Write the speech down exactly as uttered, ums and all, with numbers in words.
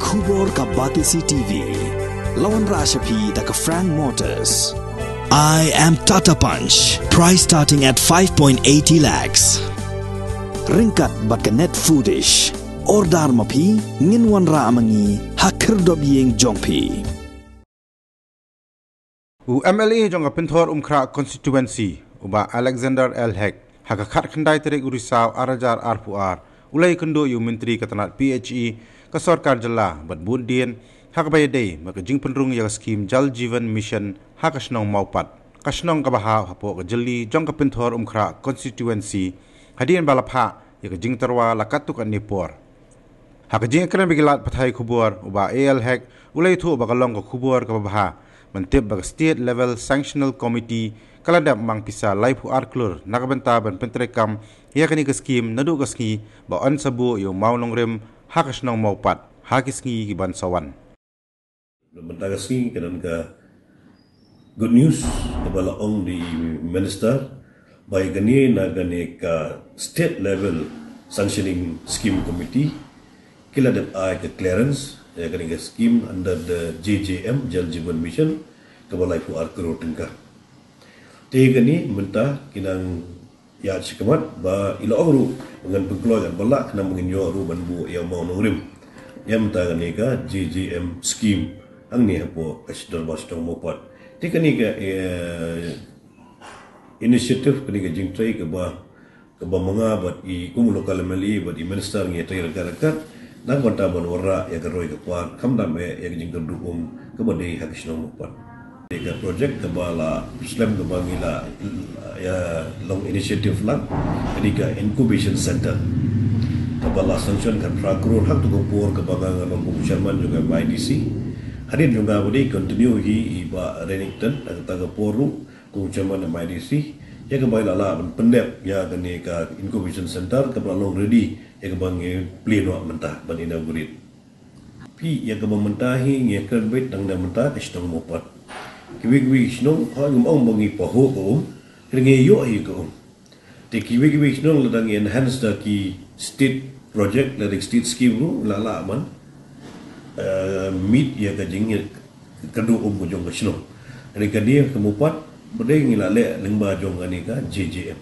Khubor ka Batesi T V. La wanrah sha phi da ka Frank Motors. I am Tata Punch. Price starting at five point eighty lakhs. Ryngkat bad ka Net Foodish. Order ma phi, ngin wanrah ma ngi ha khyrdop ïing jong phi. U M L A jong ka Pynthor Umkhrah Constituency, u Bah Alexander L Hek, ha ka khatkhyndai tarik u Risaw ar hajar arphew ar, u la ïakynduh ïa u Myntri ka tnat P H E, ka Sorkar Jylla bad bun dien, ha kaba ïadei bad ka jingpynrung ïa ka skhim Jal Jeevan Mission ha ka shnong Mawpat, ka shnong kaba hap hapoh ka jylli jong ka Pynthor Umkhrah Constituency, hadien ba la phah ïa ka jingtyrwa la katto katne por. Ha ka jingïakren bad ki lad pathai khubor, u Bah A L Hek u la ïathuh ba ka long ka khubor kaba bha ban tip ba ka State Level Sanctional Committee ka la dep mang pisa laiphew ar klur na ka bynta ban pyntreikam ïa kane ka skhim naduh ka sngi ba yn sa buh ïa u mawnongrim ha ka shnong Mawpat ha ki sngi ki ban sa wan. Na ka bynta ka sngi ka don ka good news kaba la ong da i Minister ba ïa kane na kane ka State Level Sanctioning Scheme Committee ki la dep ai ka clearance ïa kane ka skhim under the J J M, Jal Jeevan Mission, kaba laiphew ar klur tyngka. Te kane mynta ki nang ïa shakhmat ba i la ong ruh ngan pynkloi katba lah khnang ba ngin ïoh ruh ban buh ïa u mawnongrim ïa mynta kane ka J J M skhim hangne hapoh ka dorbar shnong Mawpat. Te kane ka, eh, initiative, kane ka jingtrei kaba, kaba ma nga bad i kum u local M L A bad i Minister ngi trei ryngkat ryngkat na ka bynta ban wanrah ïa ka roi ka par, khamtam eh ïa ka jingkyrduh um kaba dei ha ka shnong Mawpat. Kane ka project kaba la slem kaba ngi la, ïa, long initiative lang, kane ka incubation center kaba la sanction khatphra klur ha kato ka por kaba nga, nga long kum u chairman jong ka M I D C. Hadien jong nga ba dei continue hi i Bah Reddington ha kata ka por ruh kum u chairman M I D C, ïa kaba i la lah ban pyndep ïa kane ka incubation center kaba la long ready, ïa kaba ngi plie noh mynta ban inaugurate. Phi, ïa kaba mynta hi ngi ïakren beit tang da mynta ka shnong Mawpat. Kiwei kiwei ki shnong, ha, ngim ong ba ngi pahuh ka um, hynrei ngi ïoh hi ka um. Te kiwei kiwei ki shnong lada ngi enhance da ki state project, lada ki state scheme ruh la lah ban, eh, meet ïa ka jingkyrduh um ka jong ka shnong. Hynrei kane ka Mawpat ba dei ngi la leh lyngba jong kane ka J J M.